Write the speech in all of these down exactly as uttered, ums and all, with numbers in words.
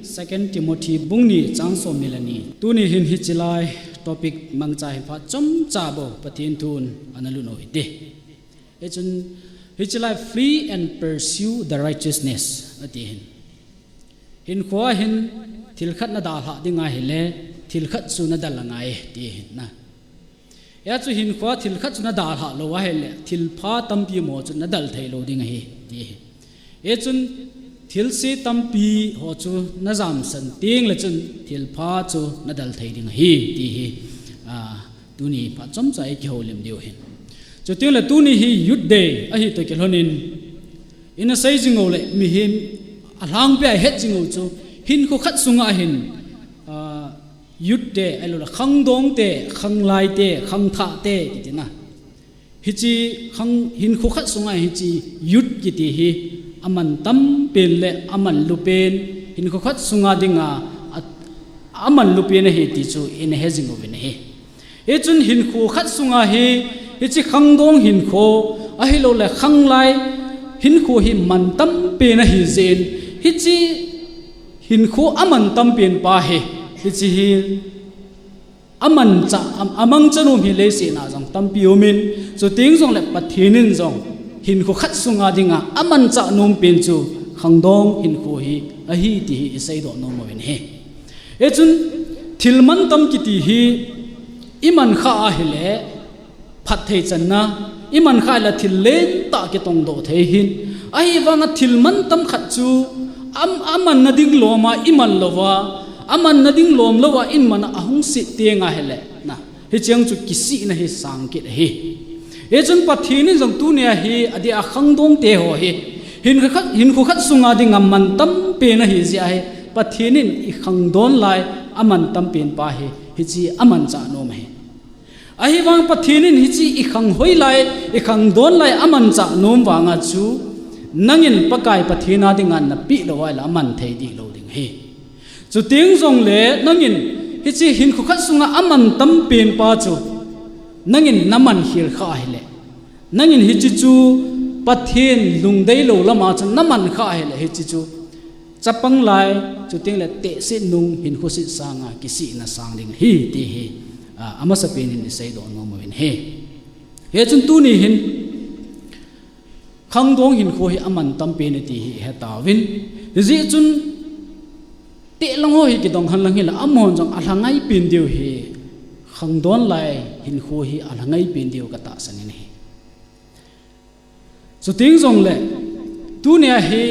Second Timothy bung ni chang som ni le ni. Tuni hin hiche lai topic mangcha hin phat chomcha bou Pathen thun ana lut u hite. Hichun hiche lai, "Flee and pursue the righteousness," ati hin. Hinkhoa hin thil khat nadalhah ding ahile, thil khat chu nadal angai ti hin na. Hia chu hinkhoa thil khat chu nadalhah lou ahile, thilpha tampi mo chu nadal thei lou ding ahi, ti hi. Hichun thilse tampi ho chu najamsan teng le chun thilpha chu nadal thei ding ahi, ti hi, a, tuni phat chomcha i kihoulim diu hin. Chuteng le tuni hi Youth Day ahi toh kilhonin, ina sei jing u le mihem alhangpia het jing u chu hinkho khat sunga hin, a, Youth te, ahilou le khangdong te, khanglai te, khangthah te, kiti na. Hiche khang, hinkho khat sunga hiche youth kiti hi aman tampen le aman lupen, hinkho khat sunga dinga, a, aman lupen ahi ti chu ina he jing uvin ahi. Hichun hinkho khat sunga hi, hiche khangdong hinkho, ahilou le khanglai hinkho hi man tampen ahi jeh in, hiche hinkho aman tampen pa hi, hiche hi amanchah, am-, amangcha nom hi leiset a jong tampi umin, chuteng jongle Pathen in jong hinkho khat sunga dinga amanchah nom pen chu khangdong hinkho hi ahi ti hi i seidoh nom uvin ahi. Hichun thil mantam kiti hi i man kha ahile, phatthei channa, i man kha le thil lentah kitongdoh thei hin. Ahivanga thil mantam khat chu am-, amanna ding loma i man louva, amanna ding lom louva i man a ahung sit teng ahile na, hicheng chu kisihna hi sang kit ahi. Hichun Pathen in jong tunia hi adeh a khangdong te ho hi hinkho khat, hinkho khat sunga dinga man tampen ahi jeh ahi. Pathen in i khangdon lai aman tampen pa hi, hiche amanchah nom ahi. Ahivang Pathen in hiche i khanghoi lai, i khangdon lai amanchah nom vanga chu, nangin Pakai Pathen a dinga napeh lou ahile aman thei dih lou ding ahi. Chuteng jongle nangin hiche hinkho khat sunga aman tampen pa chu nangin naman khel kha ahile, nangin hiche chu Pathen lungdei lou lama chu naman kha ahile, hiche chu chapang lai, chuteng le tehse nung hinkho sit sanga kisihna sang ding ahi ti hi, a, amasapen in i seidoh nom uvin ahi. Hichun tuni hin khangdong hinkho hi aman tampen e ti hi i hetauvin. Hijeh chun tehlang ho hi kidong henlang hile, amahon jong alhangai pen diu hi, khangdon lai hinkho hi alhangai pen diu katahsan in ahi. Chuteng jongle, tunia hi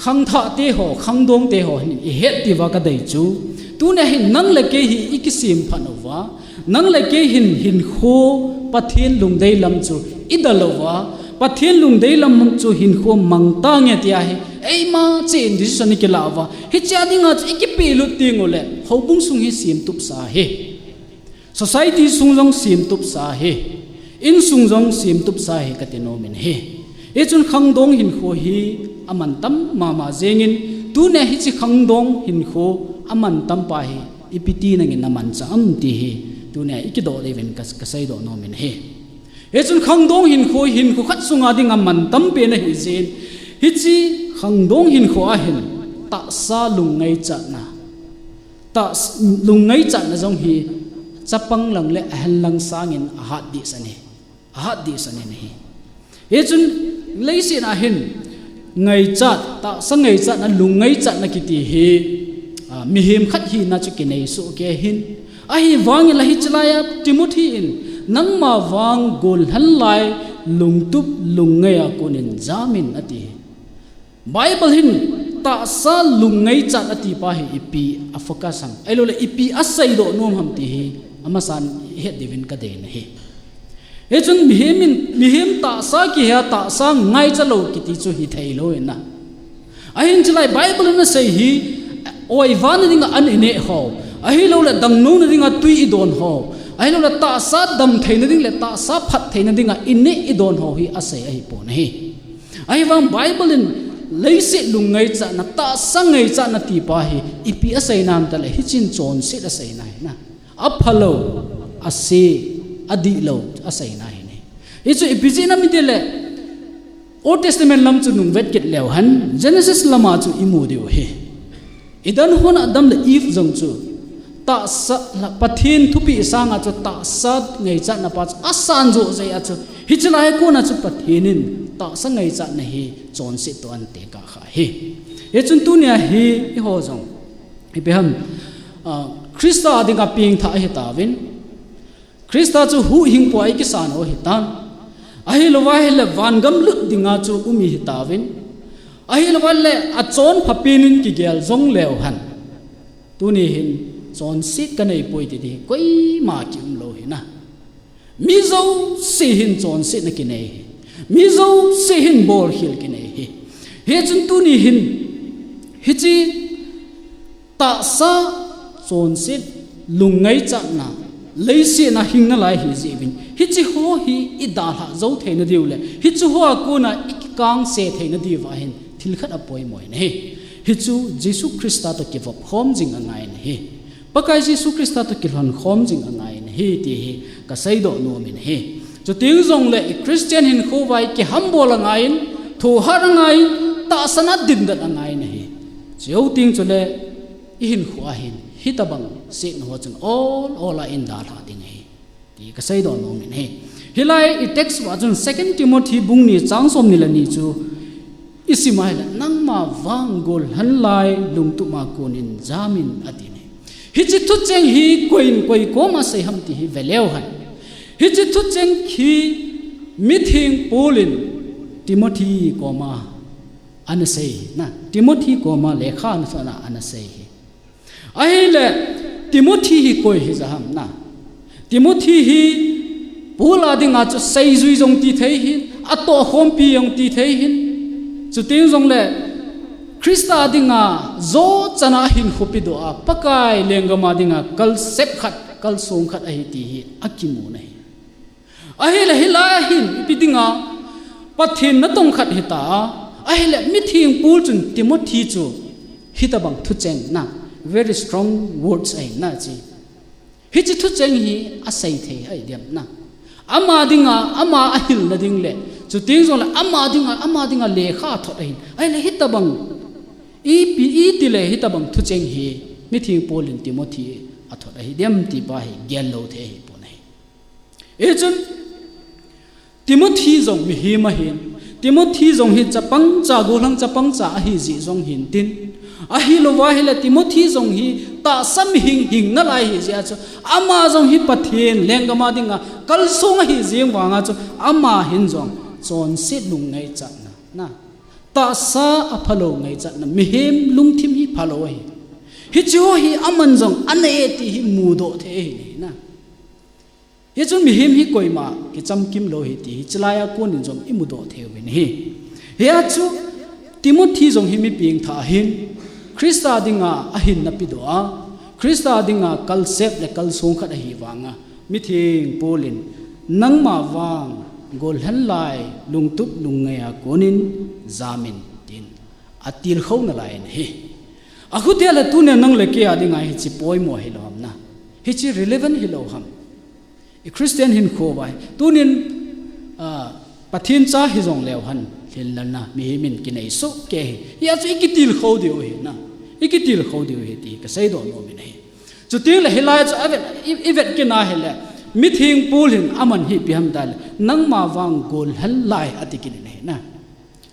khangthah te ho, khangdong te ho hin i het diuva kadei chu, tunia hin nang le kei hi i kisemphat uva, nang le kei hin hinkho Pathen lungdei lam chu i dal uva, Pathen lungdei lam chu hinkho mang tange tia hi eima cheh in decision i kilah uva, hichea dinga chu i kipehlut teng ule, houbung sung hi semtupsa ahi. Society sung jong semtupsa ahi. Insung jong semtupsa ahi kati nom in ahi. Hichun khangdong hinkho hi aman tam mama jengin, tunia hiche khangdong hinkho aman tam pa hi ipi ti nangin namanchah am ti hi tunia i kidoh diuvin ka, kaseidoh nom in ahi. Hichun khangdong hinkho, hinkho khat sunga dinga man tampen ahi jeh in, hiche khangdong hinkho a hin tahsa lung ngaichatna, tahs-, lung ngaichatna jong hi chapang lang le ahen lang sangin ahat dehset in ahi. Ahat dehset in ahi. Hichun leiset a hin ngaichat, tahsa ngaichatna, lung ngaichatna kiti hi, a, mihem khat hina chu kinei soh kei hin. Ahivangin la hiche laiya Timothy in, nangma vang gollhan lai lungtup lungngai a konin jamin ati. Bible hin tahsa lung ngaichat ati pa hi ipi a focus ham, ahilou le ipi aseidoh nom ham ti hi amasan i het diuvin kadei in ahi. Hichun mihem in, mihem tahsa kihei a tahsa ngaicha lou kiti chu hithei lou in ahi. Ahin hiche lai Bible in asei hi, oiva na dinga an i neh ho, ahilou le dangnou na dinga tui i don ho, ahilou le tahsa damthei na ding le tahsa phatthei na dinga i neh i don ho hi asei ahipon ahi. Ahivang Bible in leiset lung ngaichatna, tahsa ngaichatna ti pa hi ipi asei nam tile, hichun chonset asei in ahi. Aphalou, ase, adihlou asei in ahi. Hichu ipi jeh ham itile, Old Testament lam chu nung vet kit leu hen, Genesis lama chu i mu diu ahi. Eden hon Adam le Eve jong chu tahsa la, Pathen thupeh sanga chu tahsa ngaichatna pa chu asan joh jeh a chu, hiche lai a kona chu Pathen in tahsa ngaichatna hi chonset toh ahin tekah kha ahi. Hichun tunia hi eiho jong, ipi ham, ah, Christa dinga pengthah ahi tauvin, Christa chu huhhingpu a ikisan u ahitan. Ahilouva ahile vangam lut dinga chu um ihi tauvin. Ahilouva ahile achonphapen in kigel jong leu hen, tuni hin chonset kanei poi ti ding koima kium lou ahi na. Mi jouse hin chonsetna kinei ahi. Mi jouse hin bolkhel kinei ahi. Hichun tuni hin hiche tahsa, chonset, lungngaichatna, leiset a hing nalai ahi jeh uvin, hiche ho hi idalhah jou theina diu le hiche hoa kona ikikangse theina diuva hin thil khat apoimo in ahi. Hichu Jesu Christa toh kivop khom jing angai in ahi. Pakai Jesu Christa toh kilhon khom jing angai in ahi ti hi kaseidoh nom in ahi. Chuteng jongle Christian hinkho uva ikihambol angai in, thohhat angai in, tahsan a dindan angai in ahi. Chuteng chule ihinkho a hin hitabang setna ho chun ol ol a eidalhah ding ahi ti kaseidoh nom in ahi. Hilai i text uva chun Second Timothy bung ni chang som ni le ni chu isim a ahile, nangma vang gollhan lai lungtup a konin jamin ati in ahi. Hiche thucheng hi koi in koi koma sei ham ti hi ve leu hen, hiche thucheng hi mitheng Paul in Timothy koma ana sei ahi na, Timothy koma lekha ana thot a ana sei ahi. Ahile Timothy hi koi hija ham na? Timothy hi Paul a dinga chu seijui jong ti thei ahin, atohkhompi jong ti thei ahin. Chuteng jongle Christa dinga jochan a ahinkho pedoh a, Pakai lenggam a dinga kalsep khat, kalsong khat ahi ti hi akimu in ahi. Ahile hilai a hin ipi dinga Pathen natong khat hita a, ahile mitheng Paul chun Timothy chu hitabang thucheng na, very strong words ahi na chi. Hiche thucheng hi asei thei ahi diam na? Ama dinga, ama ahilna ding le, chuteng jongle ama dinga, ama dinga lekha athot ahin. Ahile hitabang, ipi, itile hitabang thucheng hi mitheng Paul in Timothy athot ahi diam ti pa hi gel lou thei ahipon ahi. Hichun Timothy jong mihem ahin, Timothy jong hi chapangcha, gollhang chapangcha ahi jeh jong hin tin, ahilouva ahile Timothy jong hi tahsa mihing hing nalai ahi jeh a chu, ama jong hi Pathen lenggam a dinga kalsong ahi jeng vanga chu, ama hin jong chonset lungngaichatna, na, tahsa aphalou ngaichatna, mihem lungthim hi phalou ahi. Hiche ho hi aman jong ana e ti hi mudoh thei ahi na. Hichun mihem hi koima kichamkim lou ahi ti hi, hiche lai a konin jong imudoh thei uvin ahi. Hia chu Timothy jong hi mi pengthah ahin, Christa dinga ahinna pedoh a, Christa dinga kalsep le kalsong khat ahi vanga, mitheng Paul in, nangma vang gollhan lai lungtup lungngai a konin jamin tin atilkhou nalai in ahi. Achuti le tunia nang le kei a dinga hiche poimo hilou ham na? Hiche relevant hilou ham? I Christian hinkho uva hi, tunin, ah, Pathen cha hijong leu hen, lhinlelna mihem in kinei soh kei ahi. Hia chu ikitilkhou diu ahi na. Ikitilkhou diu ahi ti kaseidoh nom in ahi. Chuteng le hilai chu avet, i, ivet kit a ahile, mitheng Paul hin aman hi ipi ham tile, nangma vang gollhan lai ati kit in ahi na.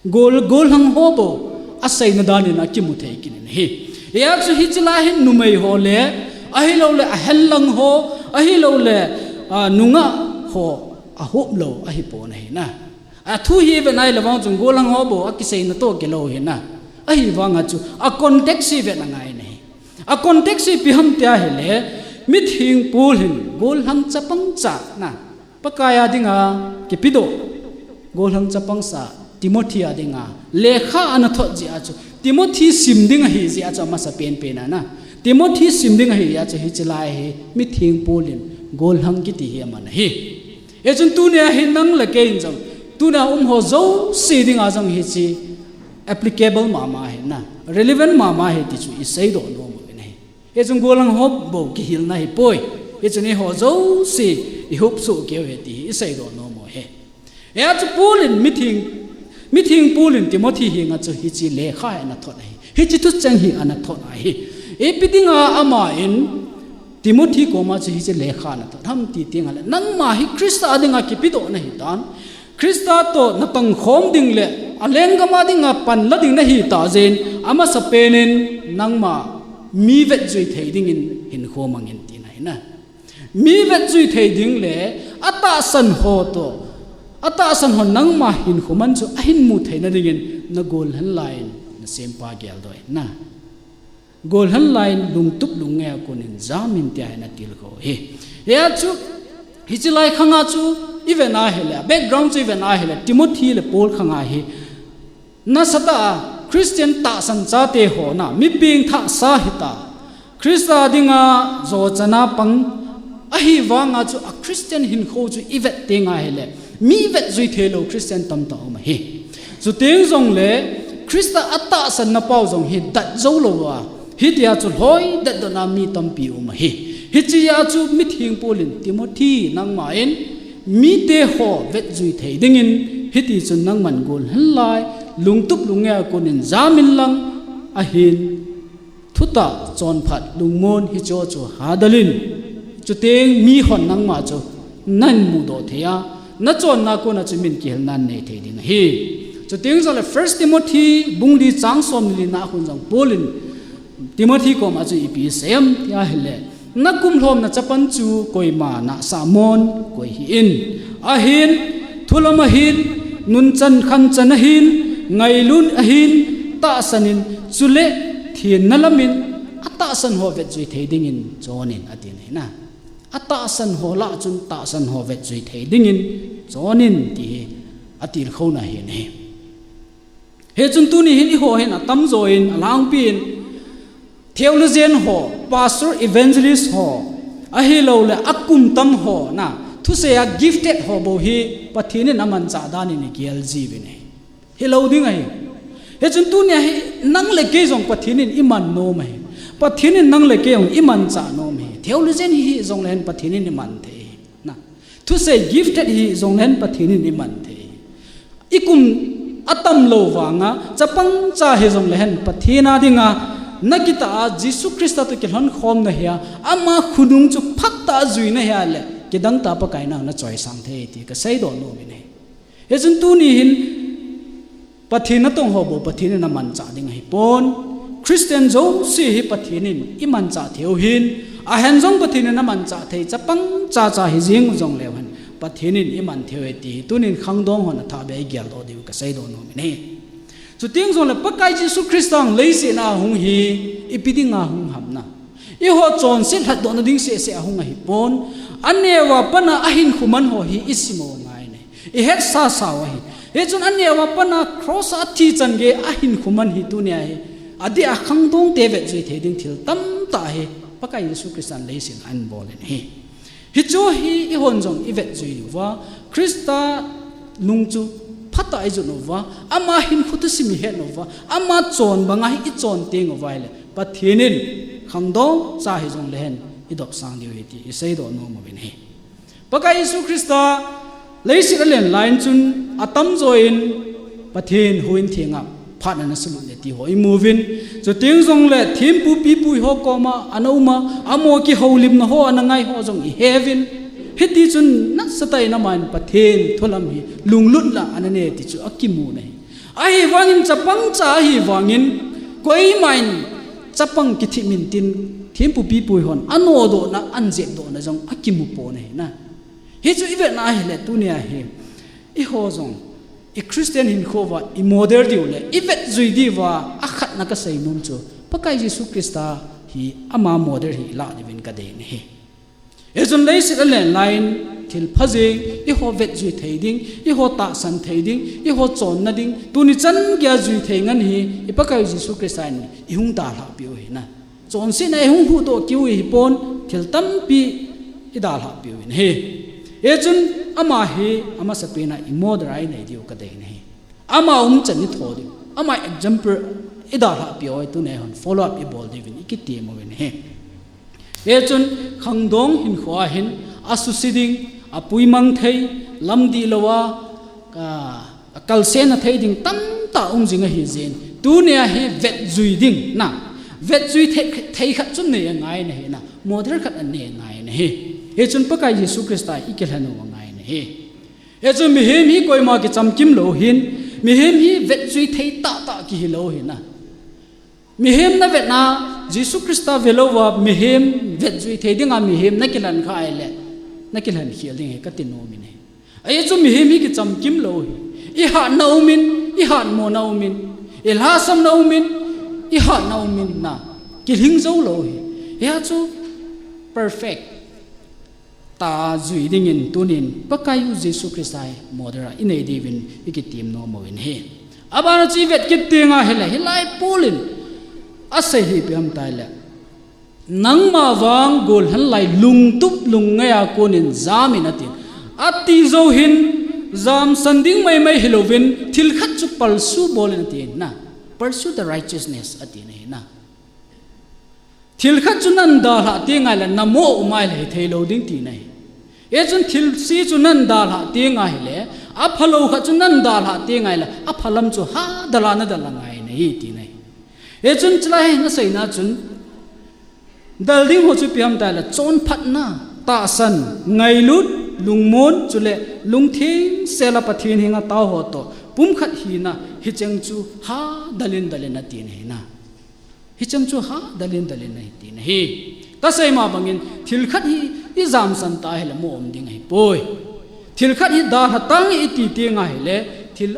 Gol, gollhang ho bou aseina dan in akimu thei kit in ahi. Hia chu hiche lai hin numei ho le, ahilouleh ahenlang ho, ahilouleh, ah, nungah ho ahop lou ahipon ahi na. Athu hi ivet nai le vang chun gollhang ho bou akiseina toh kilou ahi na. Ahivanga chu a context hi ivet angai in ahi. A context hi ipi ham tia ahile, mitheng Paul hin gollhang chapangcha na, Pakai a dinga kipedoh, gollhang chapangcha Timothy a dinga lekha ana thot jeh a chu, Timothy sim ding ahi jeh a chu amasa penpen a na, Timothy sim ding ahi jeh a chu hiche lai hi mitheng Paul in gollhang kiti hi aman ahi. Hichun tunia hi nang le kei in jong, tunia um ho jouse dinga jong hiche applicable mama ahi na, relevant mama ahi ti chu iseidoh nom uvin ahi. Hichun gollhang ho bou kihilna ahipoi. Hichun eiho jouse ihop soh kei u ahi ti hi iseidoh nom u ahi. Hia chu Paul in mitheng, mitheng Paul in Timothy henga chu hiche lekha hi ana thot ahi. Hiche thucheng hi ana thot ahi. Ipi dinga ama in Timothy koma chu hiche lekha ana thot ham ti teng le, nangma hi Christa dinga kipedoh nahi tan. Christa toh natong khom ding le alenggam a dinga panla ding nahi tah jeh in, amasapen in nangma mi vetjui thei dingin hinkho mang in tina ahi. Mi vetjui thei ding le atahsan ho toh, atahsan ho nangma hinkho man chu ahin mu theina dingin nagol hen laiyin nasempa geldoh in. Gol hen laiyin lungtup lungngai a konin jamin tia hi ana tilkhou hi. Hia chu, hiche lai khanga chu iven ahile, background chu iven ahile, Timothy le Paul khanga hi nasatah a Christian tahsan chate ho na, mi pengthah sa hita, Christa dinga jo chana pang, ahivanga chu a Christian hinkho chu ivet teng ahile, mi vetjui theilou Christian tamtah um ahi. Chuteng jongle Christa atahsan napau jong hi dat jou lou a, hitia chu lhoi detdetna mi tampi um ahi. Hichea chu mitheng Paul in Timothy nangma in mite ho vetjui thei dingin, hiti chun nangman gol hen lai, lungtup lungngai a konin jamin lang, ahin thutah chonphat lungmon hicheho chu hadal in. Chuteng mihon nangma chu nahin mudoh thei a, nachonna kona chu min kihelna nanei thei ding ahi. Chuteng jongle First Timothy bung li chang som le lina a khun jong Paul in Timothy koma chu ipi asei em tia ahile, nakum lhomna chapang chu koima nahsah mon koi hih in. Ahin, thulam ahin, nunchan khanchan ahin, ngailut ahin, tahsan in, chule thenna lamin atahsan ho vetjui thei dingin chonin, ati ahi. Atahsan ho lah chun tahsan ho vetjui thei dingin chonin ti hi atilkhouna ahi. Hichun tuni hin eiho hin atamjo in, alangpi in, theologian ho, pastor, evangelist ho, ahilouleh akum tam ho na, thusei a gifted ho bou hi Pathen in amanchah dan in igel jiuvin ahi. Hilou ding ahi. Hichun tunia hi nang le kei jong Pathen in iman nom ahi. Pathen in nang le kei jong imanchah nom ahi. Theologian hi jongleh Pathen in iman thei ahi. Na, thusei gifted hi jongleh Pathen in iman thei ahi. Ikum atam lou vanga, chapang cha hijongleh Pathen a dinga nakitah a Jesu Christa toh kilhonkhomna hi a, ama khonung chu phatah a juina hi a le, kidangtah a Pakai nang nachoisang thei ti kaseidoh nom in ahi. Hichun tuni hin Pathen natong ho bou Pathen in amanchah ding ahipon. Christian jouse hi Pathen in imanchah thei u ahin, ahen jong Pathen in amanchah thei, chapang cha cha hijing u jongleu hen Pathen in iman thei u ahi ti hi tunin khangdong hon athahbeh a igeldoh diu kaseidoh nom in ahi. Chuteng jongle Pakai Jesu Christa leiset a hung hi ipi dinga hung ham na. Eiho chonset lhatdohna ding sehseh a hung ahipon. Aneo a pat a ahinkho man ho hi isim u angai e. Ihetsasa u ahi. Hichun aneo a pat a cross a athi chan geiya ahinkho man hi tunia hi adeh a khangdongte vetjui thei ding thil tamtah hi Pakai Jesu Christa in leiset a ahin bol in ahi. Hichu hi eihon jong ivetjui uva, Christa nung chu phatah a ijot uva, ama hinkho thusim ihet uva, ama chon banga hi ichon teng uva ahile, Pathen in khangdong cha hijongleh idopsang diu ahi ti iseidoh nom uvin ahi. Pakai Jesu Christa leiset a alen lai in chun atamjo in Pathen houin thenga phat ana salut e ti ho imu uvin. Chuteng jongle thempu pipu ho koma ana um a, amaho kihoulimna ho ana ngai ho jong ihe uvin. Hiti chun nasatah in aman Pathen thulam hi lunglut lah a ana nei ti chu akimu in ahi. Ahivangin chapang cha ahivangin koiman chapang kithip min tin thempu pipu hon anodohna, anjepdohna jong akimu pon ahi na. Hichu ivetna ahile tunia hi eiho jong i Christian hinkho uva imodel diu le ivetjui diuva akhatna kasei nom chu Pakai Jesu Christa hi ama model hi ilah diuvin kadei in ahi. Hichun leiset a alen lai in thil phajing, eiho vetjui thei ding, eiho tahsan thei ding, eiho chonna ding, tuni chan geiya jui thei ngen hi i Pakai Jesu Christa in ihung dalhah peh u ahi na. Chonsetna ihung huhdoh kit u ahipon, thil tampi idalhah peh uvin ahi. Hichun ama hi amasapen a imodel a inei diu kadei in ahi. Ama umchan itho diu, ama example idalhah peh u ahi, tunia hon follow up ibol diuvin ikitem uvin ahi. Hichun khangdong hinkho a hin asuse ding, apuimang thei, lamdih lou a, a, akalsonna thei ding tamtah um jing ahi jeh in, Tunia hi vetjui ding na, vetjui thei, thei khat chu nei angai nahi na, model khat anei angai nahi. Hichun Pakai Jesu Christa i kilhen u angai nahi. Hichun mihem hi koima kichamkim lou hin, mihem hi vetjui thei tahtah kihi lou hi na. Mihem na vetna, Jesu Christa ve louva mihem vetjui thei dinga mihem na kilhen kha ahile, na kilhen khel ding hi kati nom in ahi. Ahi chu mihem hi kichamkim lou hi. I hatna umin, i hatmona umin, i lhasamna umin, i hatna umin na, kilhing jou lou hi. Hia chu perfect ta jui dingin tunin Pakai u Jesu Christa hi model a i nei diuvin i kitem nom uvin ahi. Abana chu i vet kit ding ahile, hilai Paul in asei hi ipi ham itile, nangma vang gollhang lai lungtup lungngai a konin jam in atin. Ati jou hin jamsan ding maimai hilouvin thil khat chu palsu bol in atin na. Pursue the righteousness atin ahi na. Thil khat chu nan dalhah teng ahile, na mo um ahile hithei lou ding tina ahi. Hichun thilse chu nan dalhah teng ahile, aphalou khat chu nan dalhah teng ahile, aphalam chu hadal a na dal angai nahi tina ahi. Hichun chulai hi na seina chun, dal ding ho chu ipi ham itile, chonphatna, tahsan, ngailut, lungmon, chule lungthim sel a Pathen henga tao ho toh pumkhat hina, hicheng chu hadal in dal in atin ahi na. Hicheng chu hadal in dal in ahi tina ahi. Kasei ma bangin thil khat hi i jamsan ta ahile mo um ding ahipoi. Thil khat hi dalha tange i ti teng ahile, thil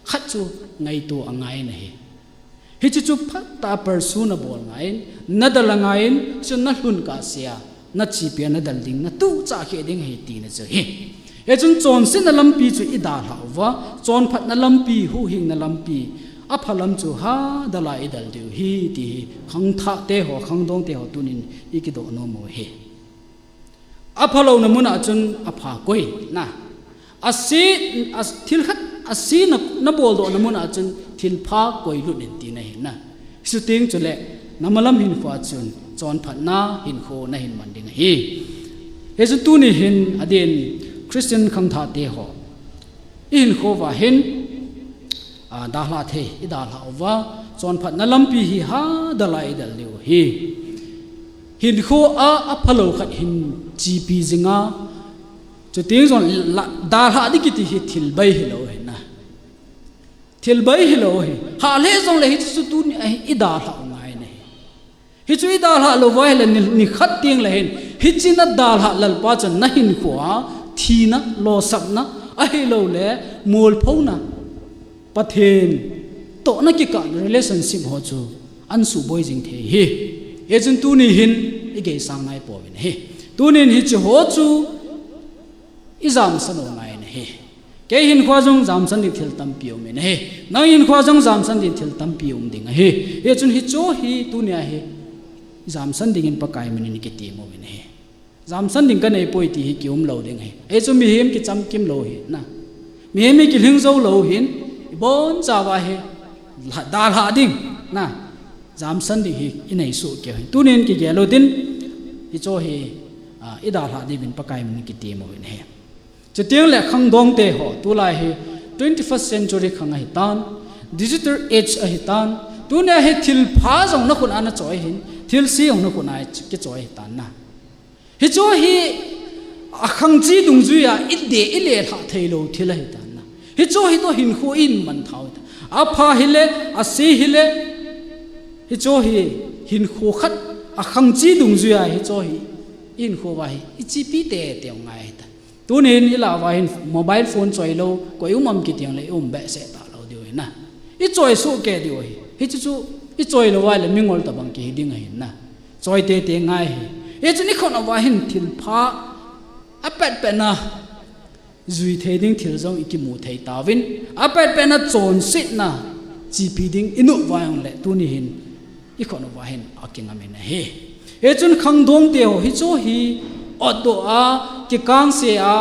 khat chu ngaito angai nahi. Hiche chu phatah a pursue na bol angaiyin, na dal angaiyin, chun na lhun kahsea, na chepi a na dal ding, na tuchah kheh ding ahi tina chu ahi. Hichun chonsetna lampi chu i dalhah uva, chonphatna lampi, huhhingna lampi, aphalam chu hadal a i dal diu ahi ti hi khangthah te ho, khangdong te ho tunin i kidoh nom u ahi. Aphalouna muna chun apha koi na. Ase, a, thil khat ase na, na boldohna muna chun thilpha koilut in tina ahi na. Chuteng chule na malam hinkhoa chun chonphatna hinkho na hin man ding ahi. Hichun tuni hin adin Christian khangthah te ho, i hinkho uva hin, a, dalha thei, i dalhah uva, chonphatna lampi hi hadal a i dal diu ahi. Hinkho a, aphalou khat hin chepi jinga, chuteng jong la, dalhah ding kiti hi thil bai hilou ahi na. Thil bai hilou ahi. Hah lheh jongle hiche chu tuni ahi, i dalhah u ngai nahi. Hichu i dalhah lou uva ahile ni, nikhat teng le hin, hiche na dalhah Lalpa chun na hinkhoa thina, losapna, ahilouleh molphouna, Pathen toh na kikah relationship ho chu ahin suboi jing thei ahi. Hichun tuni hin i geisang nai pouvin ahi. Tunin hiche ho chu i jamsan u ngai nahi. Kei hinkhoa jong jamsan ding thil tampi um in ahi. Nang hinkhoa jong jamsan ding thil tampi um ding ahi. Hichun hiche ho hi tunia hi jamsan dingin Pakai minin i kitem uvin ahi. Jamsan ding kanei poi ti hi kium lou ding ahi. Hichu mihem kichamkim lou hi na. Mihem hi kilhing jou lou hin, i bonchauva hi lha, dalhah ding na. Jamsan ding hi i nei soh kei u ahi. Tunin kigel u hitin, hiche ho hi, a, i dalhah diuvin Pakai minin kitem uvin ahi. Chuteng le khangdong te ho, tulai hi twenty-first century khang ahitan, digital age ahitan, tunia hi thilpha jong na khut a na choi hin, thilse jong na khut a kichoi ahitan na. Hiche ho hi akhangche dungjuia i de i lelhah thei lou thil ahitan na. Hiche ho hi toh hinkho i hin man thau ahitan. Apha hile, ase hile, hiche ho hi hinkho khat akhangche dungjuia hiche ho hi i hinkho uva hi i chepi teitei u ngai ahitan. Tunin i lah uva hin mobile phone choi lou, koi um am kiti jongle i um behseh talou diu ahi na. I choi soh kei diu ahi. Hiche chu i choi lou uva le mingol tabang kihi ding ahi na. Choi teitei ngai ahi. Hichun i khut uva hin thilpha apetpet na jui thei ding thil jong i kimu thei tauvin, apetpet na chonsetna chepi ding i nop uva jongle tuni hin i khut uva hin akingam in ahi. Hichun khangdong te ho hiche ho hi otdoh a, kikangse a,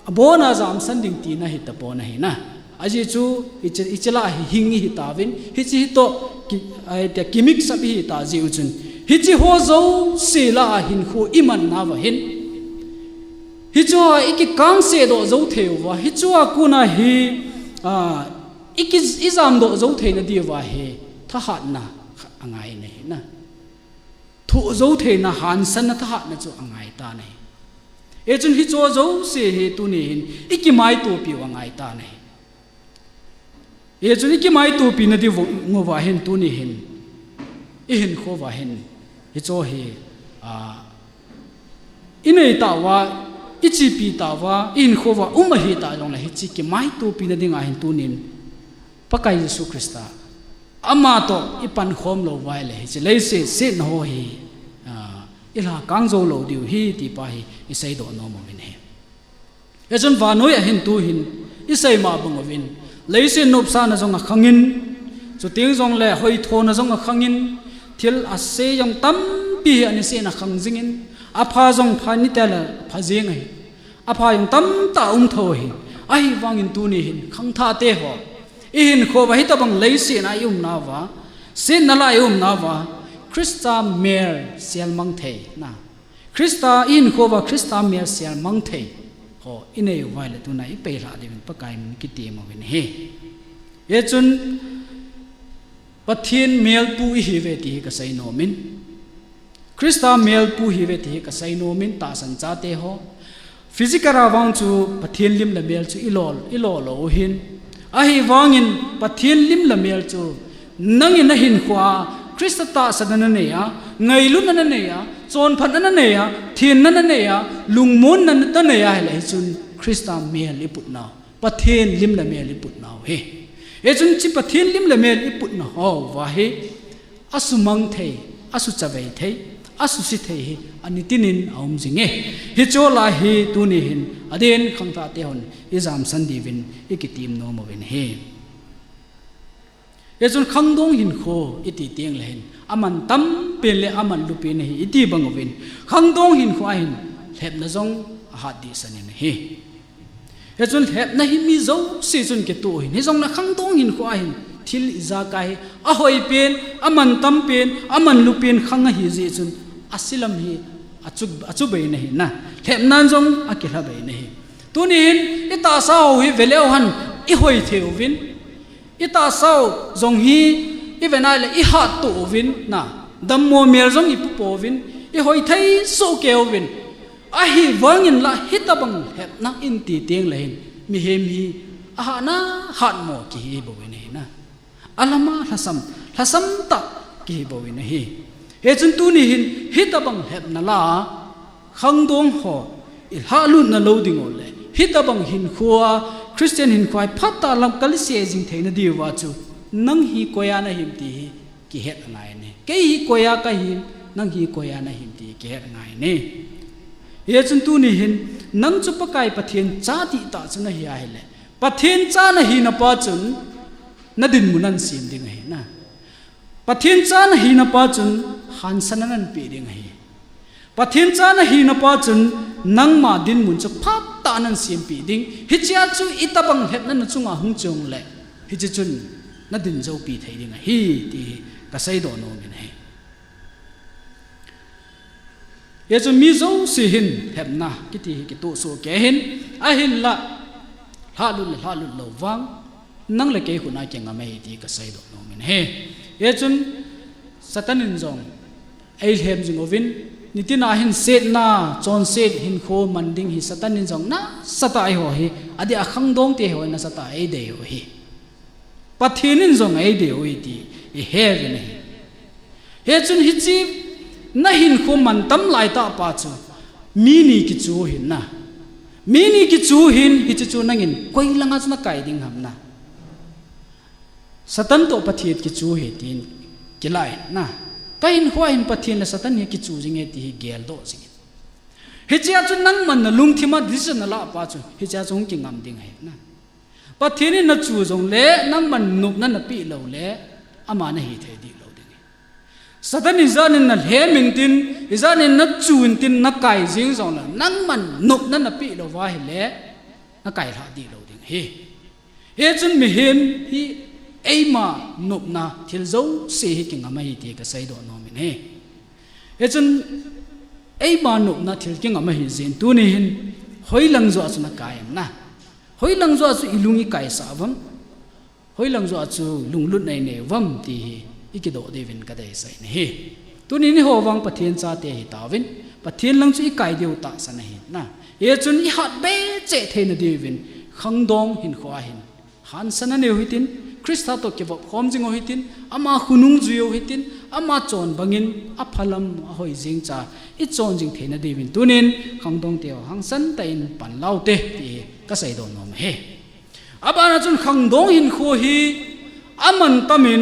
abona jamsan ding tina hi tapon ahi na. Ajeh chu hiche, hiche lah a hi hing i hi tauvin, hiche hi toh ki, ai, tia kimixup i hi ta jeh u chun, hiche ho jouse lah a hinkho i man nauva hin, hiche ho a i kikangse doh jou thei uva, hiche ho a kona hi, a, i ki, i jamdoh jou theina diuva hi thahatna angai nahi na. Thoh jou theina, hansanna, thahatna chu angai tan ahi. Hichun hicheho jouse hi tuni hin i kimaitopiu angai tan ahi. Hichun i kimaitopina diuva hin tuni hin, i hinkho uva hin, hicheho hi, a, i nei tauva, i chepi tauva, i hinkho uva um ahi ta jongle hiche kimaitopina dinga hin tunin Pakai Jesu Christa ama toh i pankhom lou uva ahile hiche leiset setna ho hi, a, i lhakang jou lou diu ahi ti pa hi i seidoh nom uvin ahi. Hichun vannoi a hin tu hin i sei ma bang uvin, leiset nopsahna jong akhangin, chuteng jongle hoithona jong akhangin, thil ase jong tampi hi aniseh in akhang jingin, apha jong pha ni tah le pha jing ahi. Apha jong tamtah um tho ahi. Ahivangin tuni hin khangthah te ho, i hinkho uva hitabang leiset a i umna uva, setna lai a i umna uva, Christa mel selmang thei na. Christa i hinkho uva Christa mel selmang thei ho i nei uva ahile tuna i peilhah diuvin Pakai min kitem uvin ahi. Hichun Pathen melpu i hiuve ti hi ka sei nomin, Christa melpu i hiuve ti hi ka sei nomin, tahsan chate ho. Physical a vang chu Pathen lim le mel chu i lo, i lo lou u hin. Ahivangin Pathen lim le mel chu nangin na hinkho a Christa tahsanna na nei a, ngailutna na nei a, chonphatna na nei a, thenna na nei a, lungmonna na nei a ahile hichun Christa mel i putnau, Pathen lim le mel i putnau ahi. Hichun hiche Pathen lim le mel i putna ho uva hi asumang thei, asuchavei thei, asuse thei hi anitinin aum jinge. Hicheho lah a hi tuni hin adeh in khangthah te hon i jamsan diuvin i kitem nom uvin ahi. Hichun khangdong hinkho i ti teng le hin aman tampen le aman lupen ahi i ti bang uvin, khangdong hinkho a hin lhepna jong ahat dehset in ahi. Hichun lhepna hi mi jouse chun kitoh u hin, hijongle khangdong hinkho a hin thil ijakai hi ahoipen, aman tampen, aman lupen khang ahi jeh chun ase lam hi achu, achu bei in ahi na. Lhepnan jong akilha bei in ahi. Tuni hin i tahsa ho hi veleu hen i hoi thei uvin, i tahsa ho jong hi i vet a ahile i hatto uvin na, dammo mel jong i pu pouvin, i hoi thei soh kei uvin. Ahivangin la hitabang lhepna in ti teng le hin mihem hi ahahna hatmo kihi bou in ahi na. Alama lhasam, lhasam tah kihi bou in ahi. Hichun tuni hin hitabang lhepna la khangdong ho i lhahlutna lou ding u le, hitabang hinkho a, Christian hinkho a phatah lam kalise jing theina diuva chu nang hi koi a na him ti hi kihet angai e. Kei hi koi a ka him, nang hi koi a na him ti kihet angai e. Hichun tuni hin nang chu Pakai Pathen cha dihtah chu na hi ahile, Pathen cha na hina pa chun na dinmun ahin sem ding ahi na. Pathen cha na hina pa chun hansanna ahin pe ding ahi. Pathen cha na hina pa chun nangma dinmun chu phatah ahin sempeh ding. Hichea chu itabang lhepna na chunga hung chong le, hiche chun na din joupi thei ding ahi ti hi ka seidoh nom in ahi. Hichun mi jouse hin lhepna kiti hi kitoh soh kei hin, ahinla lhahlut le lhahlut lou vang nang le kei khut a kingam ahi ti ka seidoh nom in ahi. Hichun Satan in jong ei lhem jing uvin, nitin a hin setna, chonset hinkho man ding hi Satan in jong nasatah a eiho hi, adeh a khangdong te ho hi nasatah a eidei u ahi. Pathen in jong eidei u ahi ti i he uvin ahi. Hichun hiche na hinkho mantam lai tah pa chu mi ni kichu u ahi na. Mi ni kichu u ahin, hiche chu nangin koi langa chu na kai ding ham na. Satan toh Pathen kichu u ahi tin kilah in na. Ka hinkho a hin Pathen le Satan hi kichu jing e ti hi geldoh jing in. Hichea chu nangman na lungthim a decision na lah pa chu, hichea chu hung kingam ding ahi na. Pathen in na chu jongle nangman nopna na peh lou le, ama na hi thei dih lou ding ahi. Satan ijat in na lhem intin, ijat in na chu intin, na kai jing jongle, nangman nopna na peh lou va ahile, na kai lhah dih lou ding ahi. Hichun mihem hi eima nopna thil jouse hi kingam ahi ti ka seidoh nom in ahi. Hichun eima nopna thil kingam ahi jeh in tuni hin hoilang joh a chu na kai em na. Hoilang joh a chu i lung i kaisah uvam. hoilang joh a chu lunglut nei nei uvam ti hi i kidoh diuvin ka deisah in ahi. Tunin eiho vang Pathen chate hi tauvin, Pathen lang chu i kai diu tahsan ahi na. Hichun i hat be cheh theina diuvin, khangdong hinkho a hin hansan a neiu hitin, Christa toh kivop khom jing u hitin, ama khonung jui u hitin, ama chon bangin aphalam ahoi jing cha i chon jing theina diuvin tunin khangdong teho hangsan tah in pan lau te ti hi ka seidoh nom ahi. Abana chun khangdong hinkho hi aman tamin,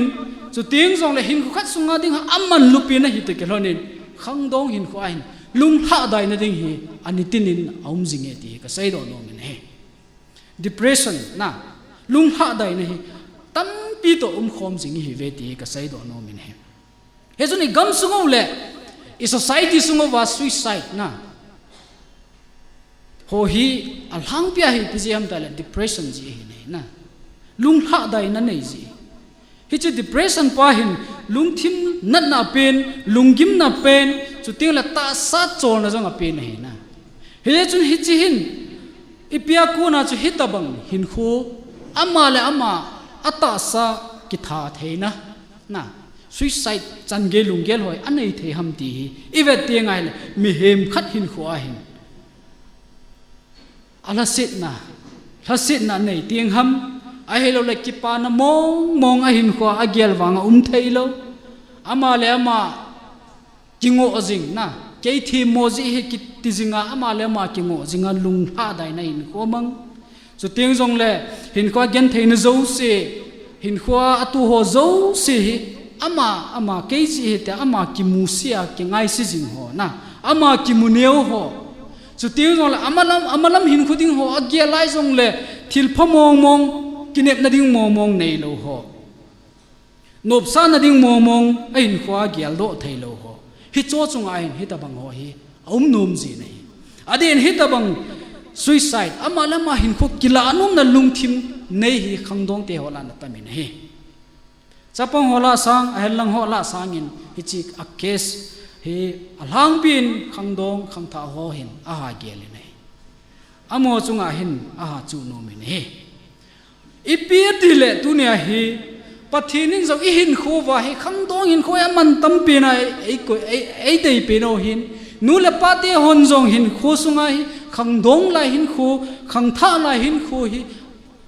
chuteng jongle hinkho khat sunga ding ha aman lupina hi toh kilhonin, khangdong hinkho a hin lunglhadaina ding hi anitin in aum jing e ti hi ka seidoh nom in ahi. Depression na, lunglhadaina hi tampi toh umkhom jing ihi ve ti hi ka seidoh nom in ahi. Hichun i gamsung u le i society sung uva suicide na ho hi alhangpia hi ipi jeh ham tile depression jeh ahi nei na. Lunglhadaina nei jeh. Hiche depression pa hin lungthim natna apen, lunggimna apen, chuteng le tahsa cholna jong apen ahi na. Hichun hiche hin ipi a kona chu hitabang hinkho, ama le ama atahsa kitha theina na, suicide changei lunggel hoi anei thei ham ti hi i vet teng ahile, mihem khat hinkho a hin alhasetna, lhasetna nei teng ham, ahilou le kipana mong mong a hinkho a agel vang a um thei lou. Ama le ama kingoh jing na, kei themmo jeh hi kiti jing a, ama le ama kingoh jing a, lunglhadaina hinkho mang. Chuteng jongle hinkho a gentheina jouse, hinkho a atoh ho jouse hi ama, ama kei jeh hi tia ama kimusit a kingaise jing ho na, ama kimu neo ho. Chuteng jongle amalam, amalam hinkho ding ho agel lai jongle thilpha mong mong, kinepna ding mong mong neilou ho, nopsahna ding mong mong a hinkho a geldoh theilou ho, hicho chunga hin hitabang ho hi aum nom jin ahi. Adeh in hitabang suicide, ama le ama hinkho kilah nomna lungthim nei hi khangdong teho lah a ana tam in ahi. Chapang ho lah sang, ahenlang ho lah sangin hiche a case hi alhangpin khangdong khangthah ho hin aha gel in ahi. Amaho chunga hin aha chuh nom in ahi. Ipi tile tunia hi Pathen in jong i hinkho uva hi khangdong hinkho hi aman tampin a ei, ei, ei, eidei pen u hin, nu le pa te hon jong hinkho sunga hi khangdong lai hinkho, khangthah lai hinkho hi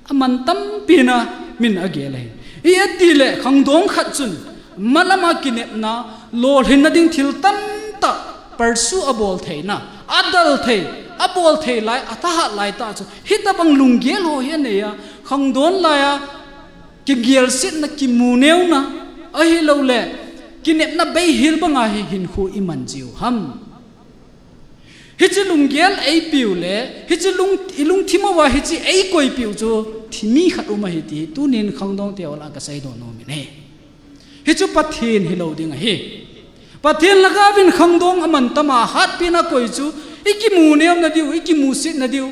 aman tampin a min agel ahi. Ipi tile khangdong khat chun malam a kinepna, lolhinna ding thil tamtah pursue abol theina, adal thei, abol thei lai, athahat lai tah chu hitabang lunggel ho hi anei a, khangdong lai a kigelsetna, kimu neona, ahilou le kinepna beihel banga hi hinkho iman jiu ham. Hiche lunggel eipiu le, hiche lung, i lungthim uva hiche eikoipiu chu thimi khat um ahi ti tunin khangdong teho lah a ka seidoh nom in ahi. Hichu Pathen hilou ding ahi. Pathen lah a uvin khangdong aman tam a hatpen a koi chu i kimu neona diu, i kimusetna diu,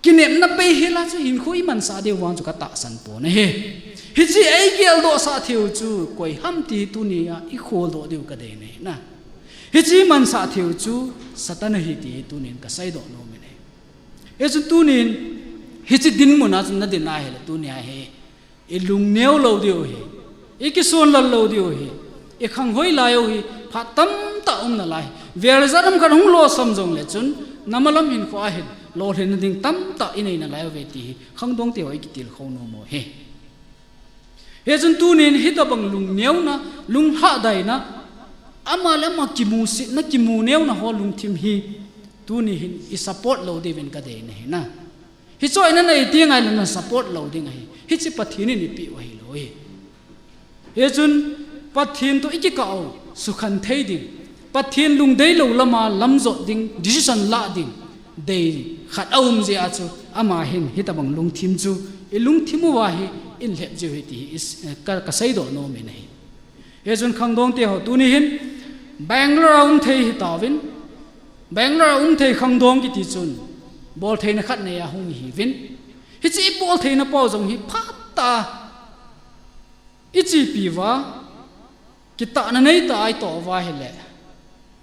kinepna beihel a chu hinkho imansah diu vang chu ka tahsan pon ahi. Hiche eigeldohsah theiu chu koi ham ti tunia i kholdoh diu ka dei in ahi na. Hiche imansah theiu chu Satan ahi ti tunin ka seidoh nom in ahi. Hichun tunin hiche dinmun a chun na din ahile tunia hi i lungneo lou diu ahi, i kisonlal lou diu ahi, i khanghoi lai u hi phat tamtah um nalai. Vel jat ham khat hung losam jongle chun, na malam hinkho a hin lolhinna ding tamtah i nei nalai uve ti hi khangdong teho i kitilkhou nom u ahi. Hichun tunin hitabang lungneona, lunglhadaina, ama le ama kimusetna, kimu neona ho lungthim hi tuni hin i support lou diuvin ka dei in ahi na. Hichu i nei teng ahile na support lou ding ahi. Hiche Pathen in eipeh u ahilou ahi. Hichun Pathen toh i kikah u sukhen thei ding, Pathen lungdei lou lama lam jot ding, decision lah ding dei khat aum jeh a chu ama hin hitabang lungthim chu i lungthim uva hi in lhep jiu ahi ti hi i s-, eh, ka, ka seidoh nom in ahi. Hichun khangdong teho tuni hin Bangalore a um thei hitauvin, Bangalore a um thei khangdong kiti chun boltheina khat nei a hung ihiuvin, hiche i boltheina pou jong hi phatah a i chepi uva, kitahna neitah a i toh uva ahile,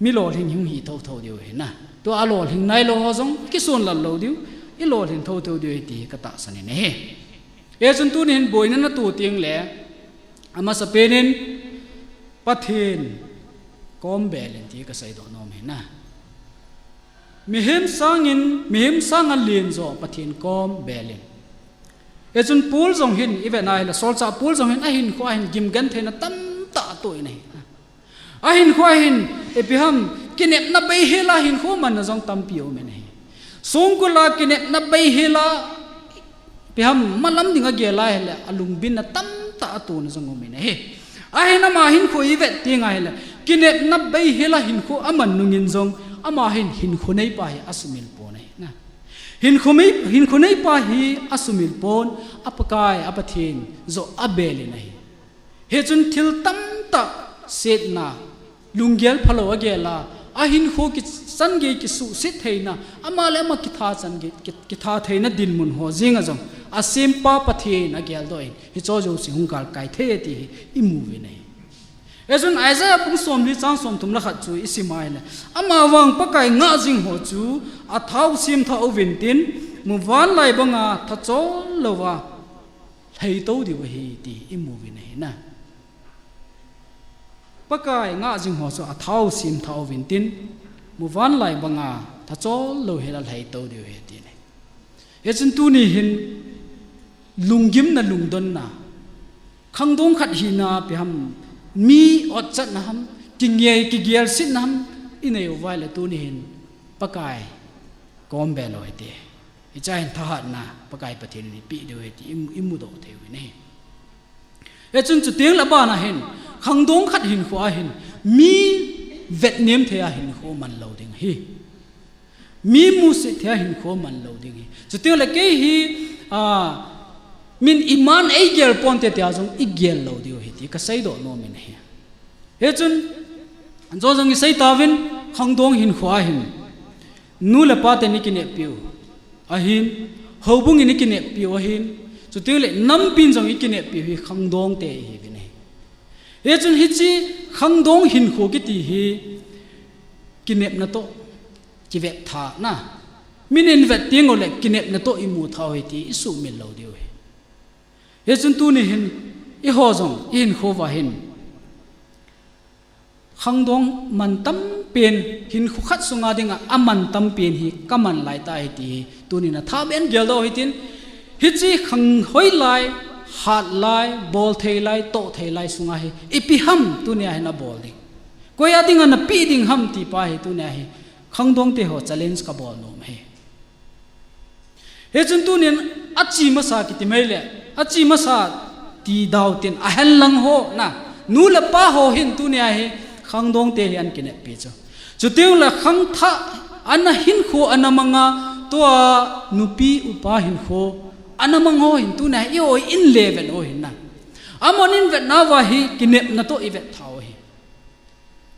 mi lolhing hung hi thotho diu ahi na. Tua lolhing nailou ho jong kisonlal lou diu, i lolhing thotho diu ahi ti hi ka tahsan in ahi. Hichun tuni hin boina natoh teng le, amasapen in Pathen kom bel in ti kasei doh nom ahi. Mihem sangin, mihem sanga len jo Pathen kom bel in. Hichun Paul jong hin, i vet na hile, Solchah Paul jong hin, ahinkho a hin gimgentheina tamtah atoh in ahi. Ahinkho a hin, ipi ham, kinepna beihel a hinkho manna jong tampi aum in ahi. Songkul a kinepna beihel a, ipi ham, malam ding agel a hile, alungbinna tamtah atona jong aum in ahi. Ahin ama hinkho i vet teng a hile, kinepna beihel a hinkho aman nungin jong, ama hin hinkho neipa hi asumil pon ahi. Hinkho mei, hinkho neipa hi asumil pon, a Pakai, a Pathen jo abel in ahi. Hichun thil tamtah setna, lunggel phalou agel a, ahinkho kichan gei kisuhset theina, ama le ama kitha chan gei, ki, kitha theina dinmun ho jeng a jong, asempa Pathen ageldoh in, hicho jouse hung galkai thei e ti hi imu uvin ahi. Hichun Isaiah bung somli chang somthum le khat chu isim a hile, amavang Pakai ngah jing ho chu athau semthah uvin tin, muvanlai banga thachol louva lhaitou diu ahi ti imu uvin ahi. Pakai ngah jing ho chu athau semthah uvin tin, muvanlai banga thachol lou hela lhaitou diu ahi ti ahi. Hichun tuni hin lunggimna, lungdonna, khangdong khat hina ipi ham, mi otchatna ham, kingei kigelsetna ham inei uva ahile tuni hin Pakai kom bel u hite. Hichea hin thahatna Pakai Pathen in eipeh diu ahi ti i, imudoh thei uvin ahi. Hichun chuteng le abana hin, khangdong khat hinkho a hin, mi vetnem thei a hinkho man lou ding ahi. Mi musit thei a hinkho man lou ding ahi. Chuteng le kei hi, a, min iman eigel ponte tia jong igel lou diu ahi ti kasei doh nom in ahi. Hichun, jo jong isei tauvin, khangdong hinkho a hin, nu le pa ten ikineppiu ahin, houbung in ikineppiu ahin, chuteng le nampin jong ikineppiu hi khangdongte ihiuvin ahi. Hichun hiche khangdong hinkho kiti hi kinepna toh kivetthahna. Min in vet teng ule kinepna toh imu thah u ahi ti isuhmil lou diu ahi. Hichun tuni hin eiho jong ihinkho uva hin khangdong mantam pen, hinkho khat sunga dinga amantam pen hi kaman lai tai ti hi tunin athah beh in geldoh u hitin, hiche khang hoilai, hatlai, bolthei lai, tohthei lai sunga hi ipi ham tunia hi nabol ding, koi a dinga napeh ding ham ti pa hi tunia hi khangdongte ho challenge kabol nom ahi. Hichun tunin ache masa kiti mai le, ache masa ti dau tin ahenlang ho na, nu le pa ho hin tunia hi khangdongte hi ana kineppi chu. Chuteng le khangthah ana hinkho ana manga, tua nupi upa hinkho ana mang ho hin tunia hi eiho in le vet u ahi na. Amahon in vetnauva hi kinepna toh ivet thah u ahi.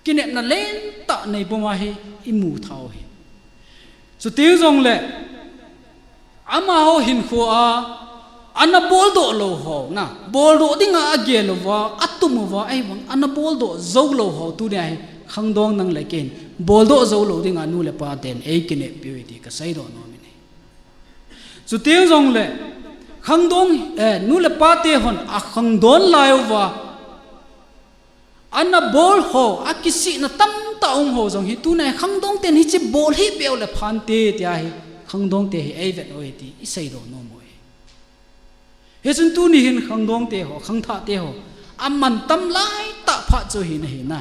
Kinepna lentah neipuma hi imu thah u ahi. Chuteng jongle amaho hinkho a ana boldoh lou ho na, boldoh dinga agel uva, atum uva, ahivang ana boldoh jou lou ho tunia hi khangdong nang le kei in boldoh jou lou dinga nu le pa ten eikineppiu ahi ti kasei doh nom in ahi. Chuteng jongle khangdong, eh, nu le pate hon akhangdon lai uva ana bol ho, akisihna tamtah um ho jong hi tunia hi khangdong ten hiche bol hih beh u le phante tia hi khangdongte hi eivet u ahi ti isei doh nom u ahi. Hichun tuni hin khangdongte ho, khangthahte ho, amantam laitah phat chu hi ahi na.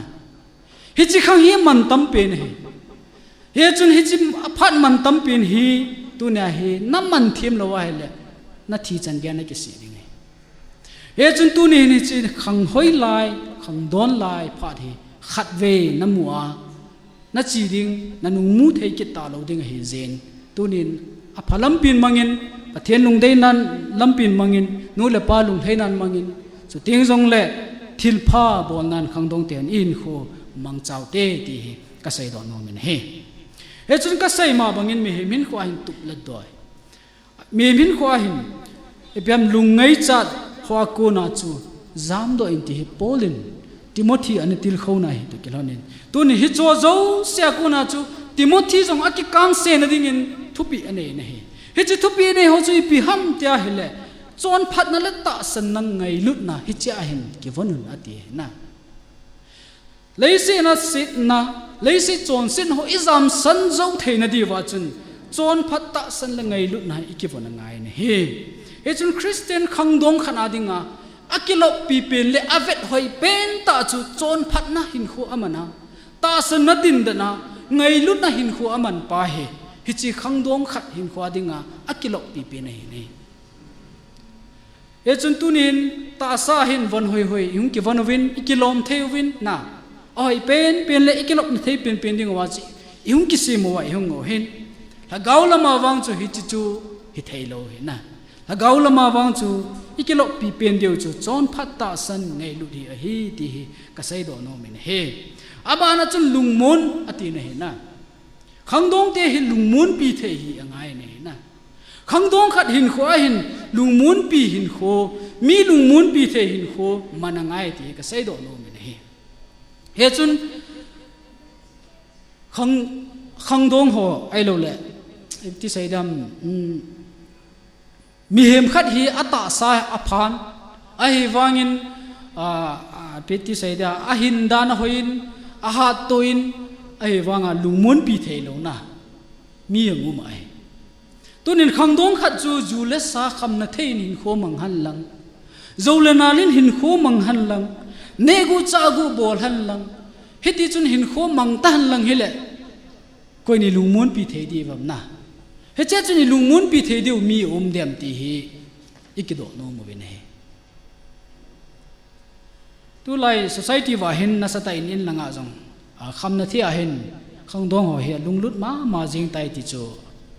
Hiche khang hi mantam pen ahi. Hichun hiche aphat mantam pen hi tunia hi naman them lou ahile nathi chan geiya nakisih ding ahi. Hichun tuni hin hiche khang hoilai, khangdon lai phat hi khatvei namu a, nache ding, nanung mu thei kit talou ding ahi jeh in. Tunin apha lampin mangin, Pathen lungdeina lampin mangin, nu le pa lunglhainan mangin, chuteng jongle thilpha bolnan khangdongten ihinkho mangchau te ti hi kasei doh nom in ahi. Hichun kasei ma bangin mihem hinkho a hin tup le doi, mihem hinkho a hin ipi ham lungngaichat hoa kona chu jamdoh in ti hi Paul in Timothy ana tilkhouna hi toh kilhonin, tuni hicheho jousea kona chu Timothy jong akikangsetna dingin thupeh anei in ahi. Hiche thupeh anei ho chu ipi ham tia ahile, Chonphatna le tahsanna ngailutna hichea hin kivon un ati na. Leiset a setna, leiset chonset ho ijamsan jou theina diuva chun chonphat tahsan le ngailutna hi ikivon angai ahi. Hichun Christian khangdong khat a dinga akiloppi pen le avet hoi pen tah chu chonphatna hinkho aman a, tahsanna dingdana, ngailutna hinkho aman pa hi, hiche khangdong khat hinkho a dinga akiloppi pen ahi. Hichun tunin tahsa hin von hoihoi ihung kivon uvin, ikilom thei uvin na. Ahoi penpen le ikilopna thei penpen ding uva chu ihung kisem uva ihung u ahin. Lhagao lama vang chu hiche chu hithei lou ahi na. Lhagao lama vang chu ikiloppi pen diu chu chonphat tahsan ngailut hi ahi ti hi kaseidoh nom in ahi. Abana chun lungmon atina ahi na. Khangdongte hi lungmonpi thei hi angai ahi na. Khangdong khat hinkho a hin lungmonpi hinkho, mi lungmonpi thei hinkho man angai ti hi kaseidoh nom in ahi. Hichun khang, khangdong ho ahilou le, iti seidam, um, mihem khat hi atahsa aphan, ahivangin, ah, ah, iti seida, ahin dan ahoiyin, ahattoh in, ahivanga lungmonpi thei louna mi jong um ahi. Tunin khangdong khat chu ju le sa khamna thei in hinkho mang hen lang, jou le nal in hinkho mang hen lang, nehguh chahguh bol hen lang, hiti chun hinkho mang ta hen lang hile, koiyin ilungmonpi thei diu ham na. Hiche chun ilungmonpi thei diu mi um dem ti hi ikidoh nom uvin ahi. Tulai society uva hin nasatah in in langa jong, a, khamna thei a hin khangdong ho hi alunglut mama jing tai ti chu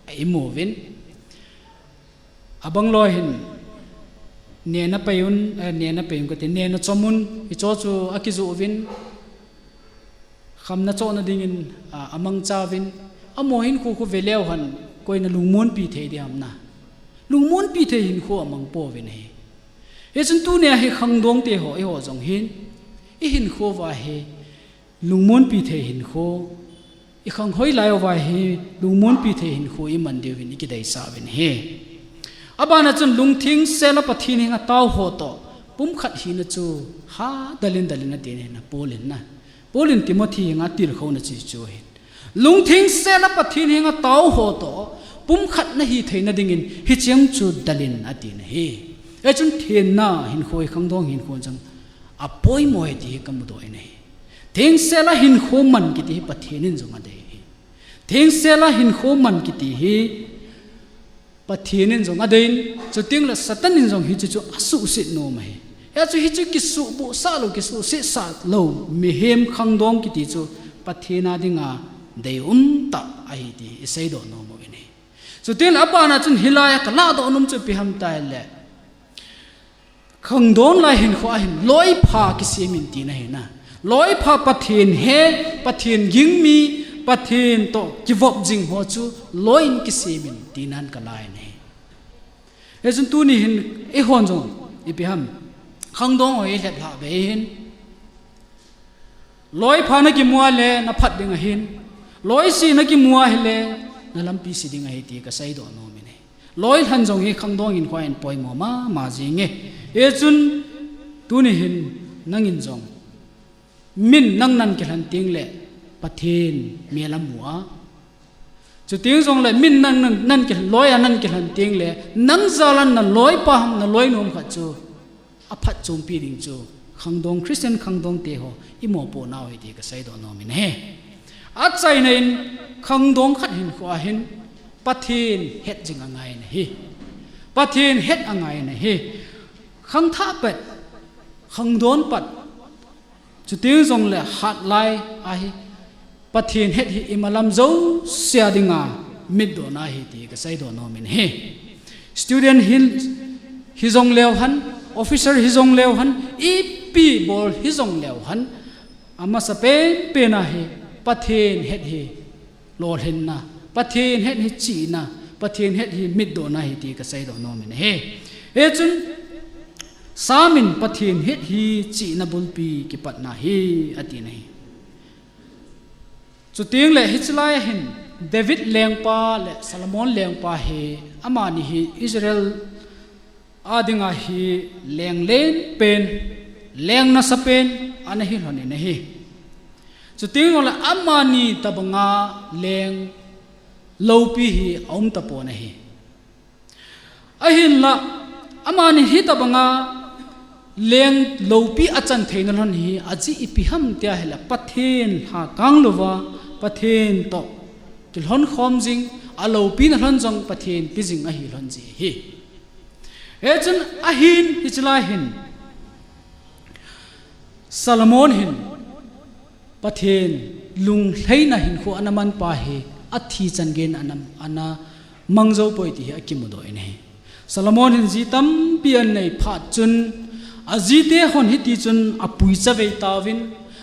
imu uvin. Abang loi hin nehna pei un, eh, nehna pei un kati, nehna chom un, hicho chu akijoh uvin. Khamna chohna dingin, a, amangcha uvin, amaho hinkho khu ve leu hen, koiyin alungmonpi thei diu ham na. Lungmonpi thei hinkho amang pouvin ahi. Hichun tunia hi khangdongte ho, eiho jong hin, ihinkho uva hi lungmonpi thei hinkho, ikhang hoi lai uva hi lungmonpi thei hinkho iman diuvin ikideisah uvin ahi. Abana chun lungtheng sel a Pathen henga tao ho toh pumkhat hina chu hadal in dal in atina ahi na, Paul in na. Paul in Timothy henga atilkhouna chu hichu ahin. Lungtheng sel a Pathen henga tao ho toh pumkhat nahi theina dingin hicheng chu dal in atina ahi. Hichun thenna hinkho hi khangdong hinkho chang apoimo ahi ti hi kamudoh in ahi. Thengsel a hinkho man kiti hi Pathen in jong adei ahi. Thengsel a hinkho man kiti hi Pathen in jong adei in, chuteng le Satan in jong hichu chu asuhset nom ahi. Hichu, hichu kisuhbuh sah lou, kisuhset sah lou, mihem khangdong kiti chu Pathen a dinga deium tah ahi ti iseidoh nom uvin ahi. Chuteng le abana chun hilai a kalahdoh nom chu ipi ham itile, khangdong lai hinkho a hin loipha kisem in tina ahi na. Loipha, Pathen he, Pathen ging mi, Pathen toh kivop jing ho chu loi in kisem in tina kalai in ahi. Hichun tuni hin eihon jong ipi ham, khangdong ho ilhep lhah be hin. Loipha nakimu a le naphat ding ahin. Loise nakimu a hile nalampi se ding ahi ti kaseidoh nom in ahi. Loi lhan jong hi khangdong hinkho a hin poimo mama jing e. Hichun tuni hin nangin jong min nang nan kilhen teng le Pathen mel amu a. Chuteng jong le min nang nan, nan kilhen, loi a nan kilhen teng le nang jal a naloipa ham, naloi nom khat chu aphatchompi ding chu khangdong, Christian khangdong te ho imopoh nau ahi ti kaseidoh nom in ahi. Achaina in khangdong khat hinkho a hin Pathen het jing angai in ahi. Pathen het angai in ahi. Khangthah pet, khangdong pet, chuteng jong le hatlai a hi Pathen het hi imalam jouse a dinga mitdohna ahi ti kaseidoh nom in ahi. Student hi, hijong leu hen, officer hijong leu hen, ipi bol hijong leu hen, amasa penpen a hi Pathen het hi lolhinna, Pathen het hi chihna, Pathen het hi mitdohna ahi ti kaseidoh nom in ahi. Hichun Sam in Pathen het hi chihna bulpi kipatna ahi atina ahi. Chuteng le hichelai a hin David lengpa le Solomon lengpa hi, amani hi Israel a dinga hi leng len pen, leng nasa pen ana hi lhon in ahi. Chuti jongle amani tabanga leng loupi hi aum tapon ahi. Ahinla, amani hitabanga leng loupi achan theina lhon hi ajeh ipi ham tia ahile Pathen lhakang louva, Pathen toh kilhon khom jing, aloupina lhon jong Pathen pi jing ahi lhon jeh ahi. Hichun ahin, hiche lai hin Solomon hin Pathen lunglhaina hinkho ana man pa hi athi chan geiyin ana, ana mang jou poi ti hi akimudoh in ahi. Solomon hin ji tampi anei phat chun, ajite hon hiti chun apui chavei tauvin,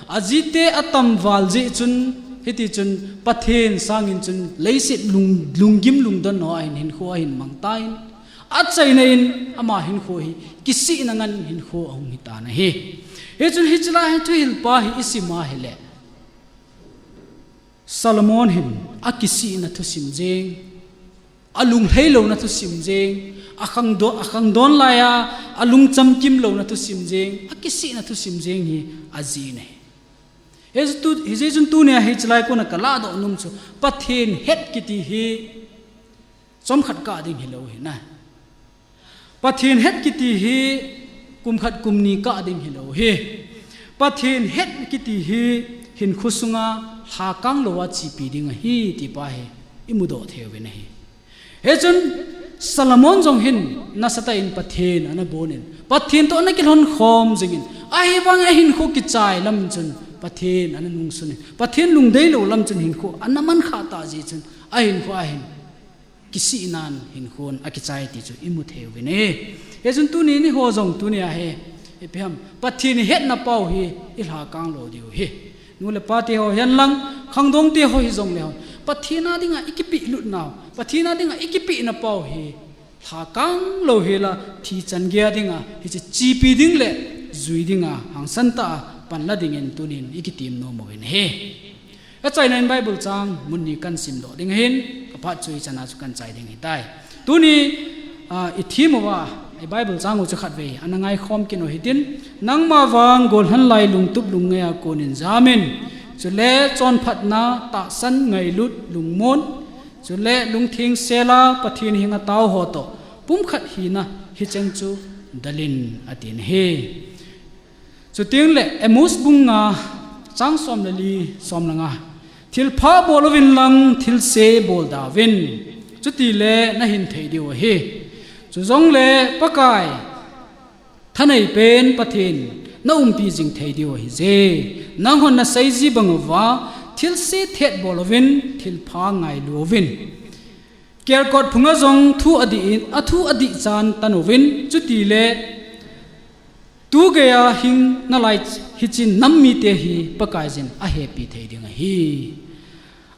ajite atam val jeh chun, hiti chun Pathen sangin chun leiset lung, lunggim lungdon ho ahin hinkho ahin mang tan, achaina in ama hinkho hi kisihna ngan hinkho ahung hitan ahi. Hichun hiche lai hin thuhil pa hi isim a ahile, Solomon hin akisihna thusim jeng, alunglhai louna thusim jeng, akhangdon, akhangdon laiya alungcham kim louna thusim jeng, akisihna thusim jeng hi ajih in ahi. Hichu, hijeh chun tunia hiche lai kona kalahdoh nom chu, Pathen het kiti hi chomkhat kah ding hilou ahi. Pathen het kiti hi kum khat kum ni kah ding hilou ahi. Pathen het kiti hi hinkho sunga lhakang louva chepi ding ahi ti pa hi imudoh thei uvin ahi. Hichun Solomon jong hin nasatah in Pathen ana bon in, Pathen toh ana kilhon khom jing in, ahivangin ahinkho kichai lam chun Pathen ana nungsun in, Pathen lungdei lou lam chun hinkho ana man khah tah jeh chun ahinkho ahin kisihnan hinkhon akichai ti chu imu thei uvin ahi. Hichun tuni niho jong tunia hi, ipi ham, Pathen ihetna pau hi ilhakang lou diu ahi. Nu le pa te ho hihen lang, khangdong te ho hijongle hon, Pathen a dinga ikipehlut nau, Pathen a dinga ikipehna pau hi lhakang lou hela, thi chan geiya dinga hiche chepi ding le jui dinga hangsan tah a panla dingin tunin ikitem nom uvin ahi. Achaina in Bible chang mun ni kahin simdoh ding ahin, kaphat chu hichan a chu kahin chai ding ahitai. Tuni, ah, ithim uva, i Bible chang u chu khatvei ana ngaikhom kit u hitin, nangma vang gollhang lai lungtup lungngai a konin jamin, chule chonphatna tahsan ngailut lungmon, chule lungtheng sela Pathen henga tao ho toh pumkhat hina hicheng chu dalin atin ahi. Chutengle Amos bung nga, chang som le li, som le nga. Thilpha bol uvin lang, thilse bol da uvin. Chutile nahin thei diu ahi. Chujongle Pakai, thanei pen Pathen, naumpi jing thei diu ahije. Nanghon nasei ji bang uva, thilse thet bol uvin, thilpha ngailu uvin. Kelkot phunga jong thu adih in, athu adih chan tan uvin, chutile, tu geiya hing nalai hiche nam mite hi Pakaiyin ahepi thei ding ahi.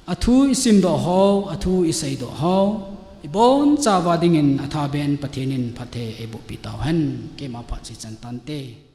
Athu isimdoh ho, athu iseidoh ho, ibonchauva dingin athaben Pathen in phatthei eiboh pi tauhen, keima phat chu hichan tante.